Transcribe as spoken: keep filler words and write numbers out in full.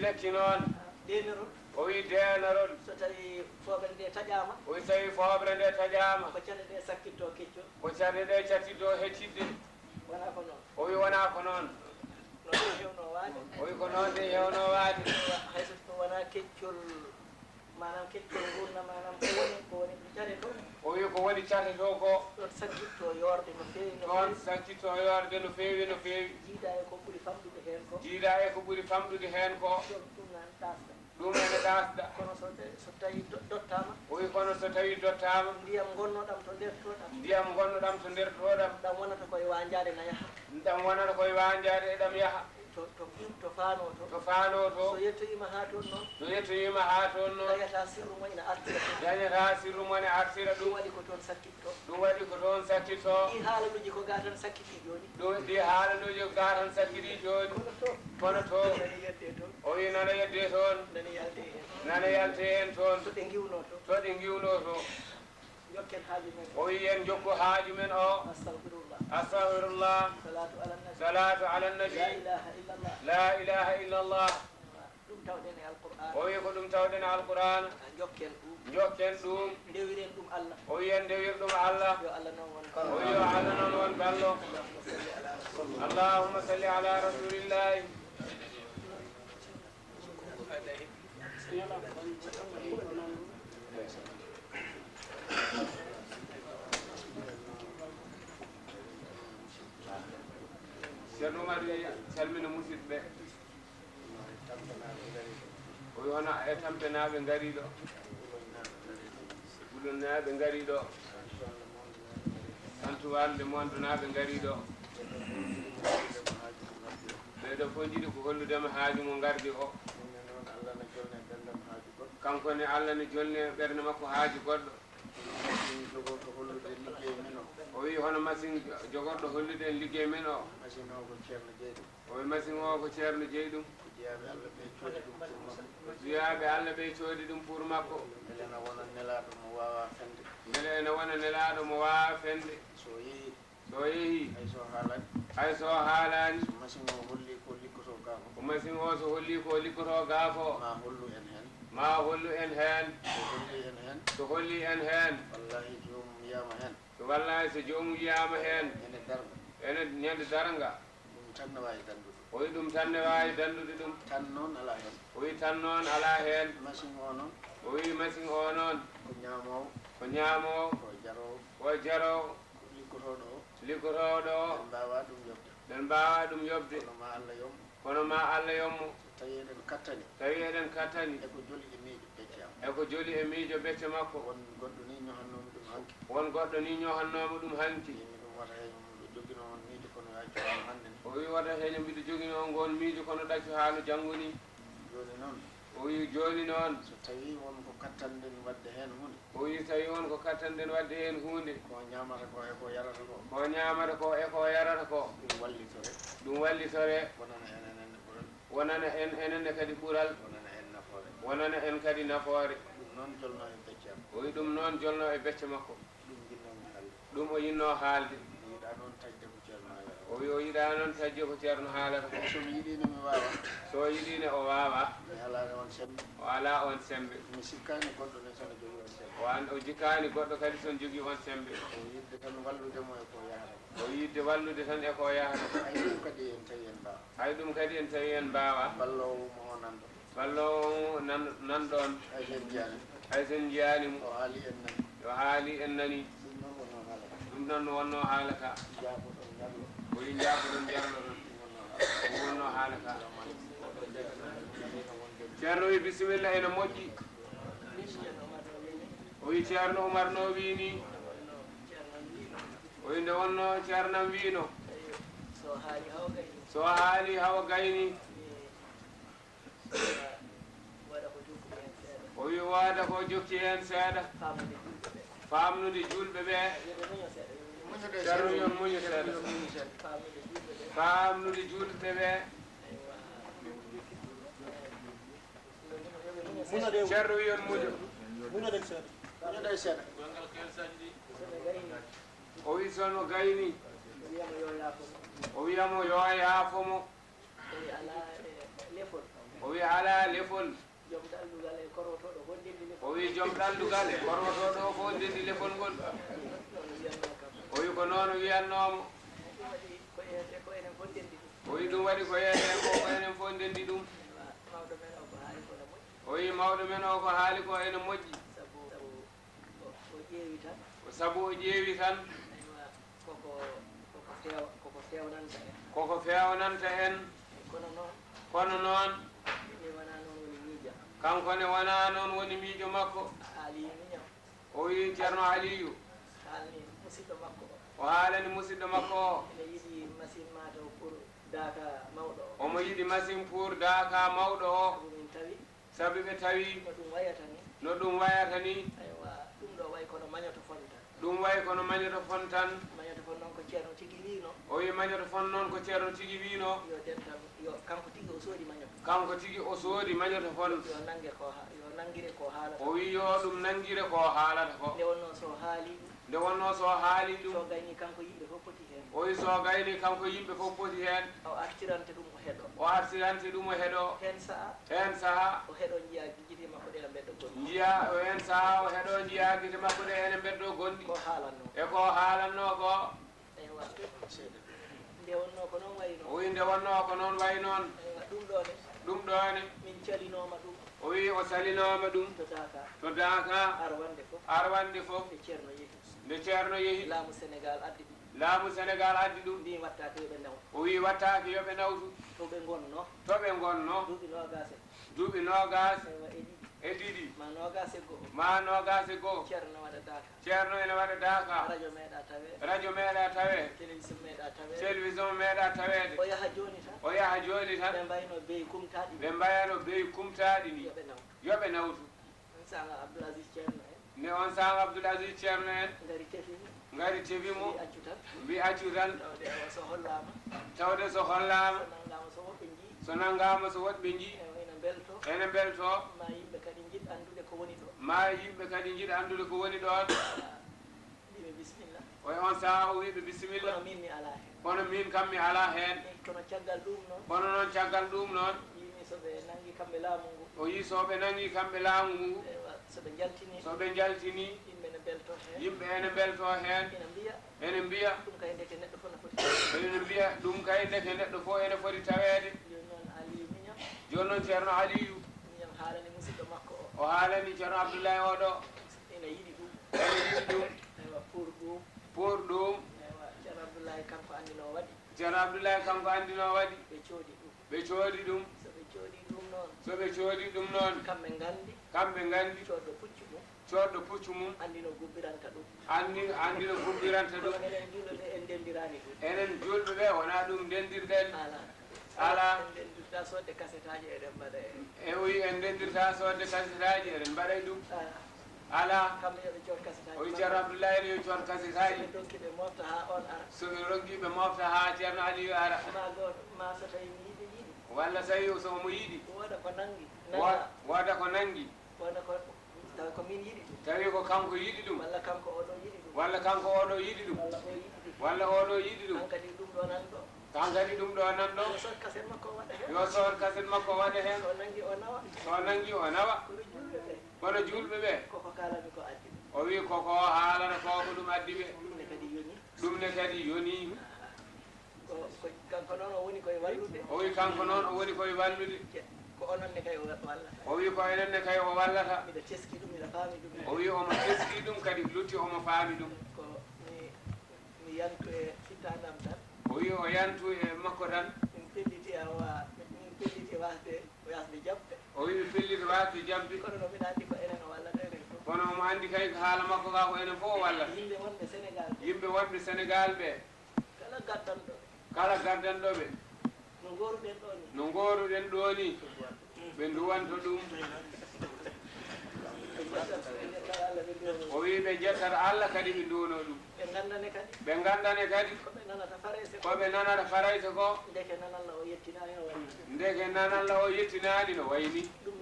Ƴetti noon. Deenerol. O wi deenerol. So tawi fooɓre nde taƴaama. O wi tawi fooɓre nde taƴaama. Ko cate ɗe sakkitto keccol. Ko cate ɗe cakkitto heccitde. Wonaa ko noon. O wi wonaa ko noon. Noon ɗum heewno waade. O wi ko noon ɗum heewno waade. Hay so ɗum wonaa keccol, maanaam keccol ngurndan, maanaam ko woni, ko woni ɗum cate to. O wi ko woni cate to ko. Ɗoon sakkitto yoorde no feewi, no feewi. Ɗoon sakkitto yoorde no feewi, no feewi. Jiida e ko ɓuri famɗude heen ko. Jiida e ko ɓuri famɗude heen ko. Ɗum, ɗum nan ɗaasda. Ɗum ene ɗaasda. Kono so, so tawi do-, dottaama. O wi kono so tawi dottaama. Ndiyam ngonnoɗam to nder to ɗam. Ndiyam ngonnoɗam to nder to ɗam. Ɗam wonata koye waanjaade na yaha. Ɗam wonata koye waanjaade e ɗam yaha. To, to, to faanoo to. To faanoo to. So yettoyiima haa toon noon. So yettoyiima haa toon noon. Dañata sirru mo ina artira toon. Dañata sirru mo ene artira ɗum. Ɗum waɗi ko toon sakkitto. Ɗum waɗi ko toon sakkitto. Ɗi haalaluuji ko gaa tan sakkitii jooni. Ɗum, ɗi haalaluuji ko gaa tan sakkitii jooni. Kono to. Kono to. Nani yedde toon. O wi nana yedde toon. Nani yalte heen. Nana yalte heen toon. To ɗe ngiwnoo to. To ɗe ngiwnoo to. Njokken haaju men. O wi en njokku haaju men o. Astagfirullah. Astagfirullah. Salatu ala nabi. Salatu ala nabi. La ilaha illallah. La ilaha illallah. Ɗum tawɗen e Alqur'aan. O wi ko ɗum tawɗen e Alqur'aan. Njokken ɗum. Njokken ɗum. Ndewiren ɗum Allah. O wi en ndewir ɗum Allah. Yo Allah noon won ballo. O wi yo Allah noon won ballo. Allahumma salli ala Rasulillah. Allahumma salli ala Rasulillahi. Ceerno Umar wi calmina musidɓe. O wi hono e tampenaaɓe ngariiɗo. Ɓulonnaaɓe ngariiɗo. Antuwalde mondonaaɓe ngariiɗo. Ɓeeɗo fof njiɗi ko hollude mo haaju mo ngardi o. Kanko ne Allah ne jolni e ɓernde makko haaju goɗɗo. Machine jogorɗo hollude liggey men o. O wi hono machine jogorɗo hollude en liggey men o. Machine o ko Ceerno jeyi ɗum. O wi machine o ko Ceerno jeyi ɗum. Ko jiyaaɓe Allah ɓe coodi ɗum pour makko. Ko jiyaaɓe Allah ɓe coodi ɗum pour makko. Mbele ena wona nelaaɗo mo waawaa fende. Mbele ena wona nelaaɗo mo waawaa fende. So yehi. So yehi. Hay so haalaani. Hay so haalaani. So machine o holli ko liggotoo gaa ko. Ko machine o so holli ko liggotoo gaa ko. Ma hollu en heen. Ma hollu en heen. So holli en heen. So holli en heen. Wallahi joomum yiyaama heen. Wallahi so joomum yiyaama heen. Ene darnga. Ene ñande darnga. Ɗum tan ne waawi danndude. O wi ɗum tan ne waawi danndude ɗum. Tan noon alaa heen. O wi tan noon alaa heen. Machine o noon. O wi machine o noon. Ko ñaamoowo. Ko ñaamoowo. Ko jaroowo. Ko jaroowo. Ko liggotooɗo o. Liggotooɗo o. Ɓe mbaawaa ɗum yoɓde. Ɓe mbaawaa ɗum yoɓde. Kono ma Allah yom. Kono ma Allah yommo. So tawi eɗen kattani. Tawi eɗen kattani. E ko joli e miijo becce am. E ko joli e miijo becce makko. Won goɗɗo ni ñohannoomi ɗum hanki. Won goɗɗo ni ñohannoomo ɗum hanki. Yimmi ɗum wata heen miɗo joginoo on miijo kono accu haalu hannde ni. O wi wata heen mbiɗo joginoo ngoon miijo kono ɗaccu haalu janngo ni. Jooni noon. O wi jooni noon. So tawi won ko kattanɗen waɗde heen huunde. O wi tawi won ko kattanɗen waɗde heen huunde. Ko ñaamata ko e ko yarata ko. Ko ñaamata ko e ko yarata ko. Ɗum wallitore. Ɗum wallitore. Wonana enen ne ɓural. Wonana en enen ne kadi ɓural. Wonana en nafoore. Wonana en kadi nafoore. Ɗum noon jolno e becce am. O wi ɗum noon jolno e becce makko. Ɗum jinnoomi haalde. Ɗum o yinnoo haalde. Mi yiɗaa noon taƴde ko Ceerno haalata. O wi o yiɗaa noon taƴde ko Ceerno haalata ko. So mi yiɗii ne mi waawa. So o yiɗii ne o waawa. Mi alaa on semmbe. O alaa on semmbe. Mi sikkaani goɗɗo ne so ne jogii on semmbe. O an-, o jikkaani goɗɗo kadi so ne jogii on semmbe. O yiɗde tan wallude mo e ko yahata. O yiɗde wallude tan e ko yahata. Hay ɗum kadi en tawi en mbaawaa. Hay ɗum kadi en tawi en mbaawaa. Balloowo mo o nanɗo. Balloowo mo nan-, nanɗo on. Hay so en njiyaani mo. Hay so en njiyaani mo. O haali en nani. O haali en nani. Ɗum noon wonnoo haala ka. Ɗum noon wonnoo haala ka. Jaaboɗon njarlo. O wi njaaboɗon njarloɗon. Ɗum wonnoo haala ka. Ɗum wonnoo haala ka. Ceerno wi bisimilla ene moƴƴi. O wi Ceerno Umar no wii ni. O wi nde wonnoo Ceerno am wiino. So haali hawa gayni. So haali hawa gayni. Waɗa ko jokki heen seeɗa. O wi waɗa ko jokki heen seeɗa. Faamnude juulɓe ɓe. Faamnude juulɓe ɓe. Yo ɓe muño seeɗa, yo ɓe muño. Ceerno yon muño seeɗa. Faamnude juulɓe ɓe. Faamnude juulɓe ɓe. Aywa. Yo ɓe muño seeɗa. Ceerno yon muño. Muño ɗen seeɗa. Muño ɗen seeɗa. O wi so no gayni. O wiyamo yo yaafo mo. O wiyamo yo yaafo mo. O wi alaa e lefol. O wi alaa Joom ɗallugal e korwotooɗo fof ndenndi lefol. O wi joom ɗallugal e korwotooɗo o fof ndenndi lefol ngol. Noon o wiyatnoo kam. O wi ko noon o wiyatnoo mo. Ɗum waɗi ko enen, ko enen fof ndenndi ɗum. O wi ɗum waɗi ko enen fof, ko enen fof ndenndi ɗum. Mawɗo men o ko haali ko no moƴƴi. O wi mawɗo men o ko haali ko ene moƴƴi. Sabu, sabu o, o ƴeewi tan. Ko sabu o ƴeewi tan. Aywa, koko, koko feew-, koko feewnanta en. Koko feewnanta en. Kono noon. Kono noon. Nde wonaa noon woni miijo am. Kanko ne wonaa noon woni miijo makko. Haali miñam. O wi Ceerno Aliyu. Haalni musidɗo makko o. O haalani musidɗo makko o. Ene yiɗi machine mataw pour daaka mawɗo o. Omo yiɗi machine pour daaka mawɗo o. Sabu min tawi. Sabu ɓe tawi. No ɗum wayata ni. No ɗum wayata ni. Aywa, ɗum ɗo way kono mañoto fon tan. Ɗum way kono mañoto fon tan. Mañoto fon noon ko Ceerno tigi wiino. O wi mañoto fon noon ko Ceerno tigi wiino. Yo dental, yo kanko tigi o soodi mañoto. Kanko tigi o soodi mañoto fon. Yo nannge ko ha-, yo nanngire ko haalata. O wi yo ɗum nanngire ko haalata ko. Nde wonnoo so haali ɗum. Nde wonnoo so haali ɗum. So gayni kanko yimɓe fof poti heen. O wi so gayni kanko yimɓe fof poti heen. O artirante ɗum o heɗo. O artirante ɗum o heɗo. Heen saha. Heen saha. O heɗo njiya gite makko ɗe ene mbedda goɗɗi. Njiya, o heen saha o heɗo njiya gite makko ɗe ene mbedda goɗɗi. Ko haalannoo. E ko haalannoo ko. Eywa. Nde wonnoo ko noon wayi noon. O wi nde wonnoo ko noon wayi noon. Eywa, ɗum ɗo ne. Ɗum ɗo ne. Min calinooma ɗum. O wi o salinooma ɗum. To Daaka. To Daaka. Arwannde fof. Arwannde fof. Nde Ceerno yehi. Nde Ceerno yehi. Laamu Senegaal addi ɗum. Laamu Senegaal addi ɗum. Mbi wattaake yo ɓe naw. O wi wattaake yo ɓe nawtu. To ɓe ngonnoo. To ɓe ngonnoo. Duuɓi noogaas e. Duuɓi noogaas. Eywa, e ɗiɗi. E ɗiɗi. Ma noogaas e go'o. Ma noogaas e go'o. Ceerno waɗa Daaka. Ceerno ene waɗa Daaka. Radio meeɗa tawe. Radio meeɗa tawe. Télévision meeɗa tawe. Télévision meeɗa taweede. O yaha jooni tan. O yaha jooni tan. Ɓe mbayno beyi kumtaaɗi. Ɓe mbayano beyi kumtaaɗi ni. Yo ɓe nawtu. Yo ɓe nawtu. On saanga Abdoul Aziz Ceerno en. Nde on saanga Abdoul Aziz Ceerno en. Ngari tefi mo. Ngari tefi mo. Mbi accu tan. Mbi accu tan. Tawde o so hollaama. Tawde so hollaama. So nanngaama so woɓɓe njii. So nanngaama so woɓɓe njii. Eywa, ene mbeltoo. Ene mbeltoo. Ma yimɓe kadi njiɗ anndude ko woni ɗo. Ma yimɓe kadi njiɗ anndude ko woni ɗoon. Mbiimi bisimilla. O e on sahaa o wi ɓe bisimilla. Kono miin mi alaa heen. Kono miin kam mi alaa heen. Kono caggal ɗuum noon. Kono noon caggal ɗuum noon. Mbiimi so ɓe nanngi kamɓe laamu ngu. O yi so ɓe nanngi kamɓe laamu ngu. Eywa, so ɓe njaltinii. So ɓe njaltinii. Yimɓe ene mbeltoo heen. Yimɓe ene mbeltoo heen. Ina mbiya. Ene mbiya. Ɗum kay ndeke neɗɗo fof no foti. Ene mbiya ɗum kay ndeke neɗɗo fof ene foti taweede. Jooni noon Aliyu miñam. Jooni noon Ceerno Aliyu. Miñam haalani musidɗo makko o. O haalani Ceerno Abdullahi o ɗo. Ina yiɗi ɗum. Ene yiɗi ɗum. Eywa, pour ɗum. Pour ɗum. Eywa, Ceerno Abdullahi kanko anndi no o waɗi. Ceerno Abdullahi kanko anndi no o waɗi. Ɓe coodi ɗum. Ɓe coodi ɗum. So ɓe coodi ɗum noon. So ɓe coodi ɗum noon. Kamɓe nganndi. Kamɓe nganndi. Coodɗo puccu mum. Coodɗo puccu mum. Anndi no gubbiranta ɗum. Anndi, anndi no gubbiranta ɗum. Kono enen juulɓe ɓe en ndenndiraani ɗum. Enen juulɓe ɓe wonaa ɗum ndenndirɗen. Alaa. Alaa. En ndenndirta soodde kasetaaji eɗen mbaɗa e. E o wi en ndenndirta soodde kasetaaji eɗen mbaɗa e ɗum. Alaa. Alaa. Kamɓe yo ɓe cood kasetaaji. O wi Ceerno Abdullahi ne yo cood kasetaaji. So ɓe ndokki ɓe mofta haa oon ara. So ɓe ndokki ɓe mofta haa Ceerno Aliyu ara. Ma ɗoon, ma so tawi mi yiɗi yiɗi. Walla so tawi so omo yiɗi. Wooda ko nanngi. Wo-, nannga. Wooda ko nanngi. Wooda ko, tawi ko miin yiɗi ɗum. Tawi ko kanko yiɗi ɗum. Walla kanko oo ɗoo yiɗi ɗum. Walla kanko oo ɗoo yiɗi ɗum. Walla oo yiɗi ɗum. Walla oo ɗoo yiɗi ɗum. Hankadi ɗum ɗoo nan ɗoo. Hankadi ɗum ɗoo nan ɗoo. Yo sood kaset makko waɗa heen. Yo sood kaset makko waɗa heen. So nanngi o nawa. So nanngi o nawa. Kono juulɓe ɓe. Kono juulɓe ɓe. Koko kaalami ko addi ɓe. O wi koko haalata ko ko ɗum addi ɓe. Ɗum ne kadi yoni. Ɗum ne kadi yoni. Ko, ko, kanko noon o woni koye wallude. O wi kanko noon o woni koye wallude. Ko onon ne kay o wallata. O wi ko enen ne kay o wallata. Miɗa teski ɗum, miɗa faami ɗum. O wi omo teski ɗum kadi lutti omo faami ɗum. Ko mi, mi yantu e fittaandam tan. O wi o yantu e makko tan. Min pelliti awa, min pelliti wasde, wasde jaɓde. O wi mi pelliti wasde jaɓde. Kono noon mbiɗa anndi ko enen o wallata enen fof. Kono omo anndi kay ko haala makko ka ko enen fof o wallata. Yimɓe wonɓe Senegaal ɓe. Yimɓe wonɓe Senegaal ɓe. Kala gaddanɗo ɓe. Kala gaddanɗo ɓe. No ngooruɗen ɗoo ni. No ngooruɗen ɗoo ni. Ɓe nduwanto ɗum. Ɓe njettat, ɓe njettat Alla, ɓe nduwano. O wi ɓe njettat Alla kadi ɓe nduwano ɗum. Ɓe nganndane kadi. Ɓe nganndane kadi. Ko ɓe nanata Farayse ko. Ko ɓe nanata Farayse ko. Ndeke nanalla o yettinaani no wayi ni. Ndeke nanalla o yettinaani no wayi ni. Ɗum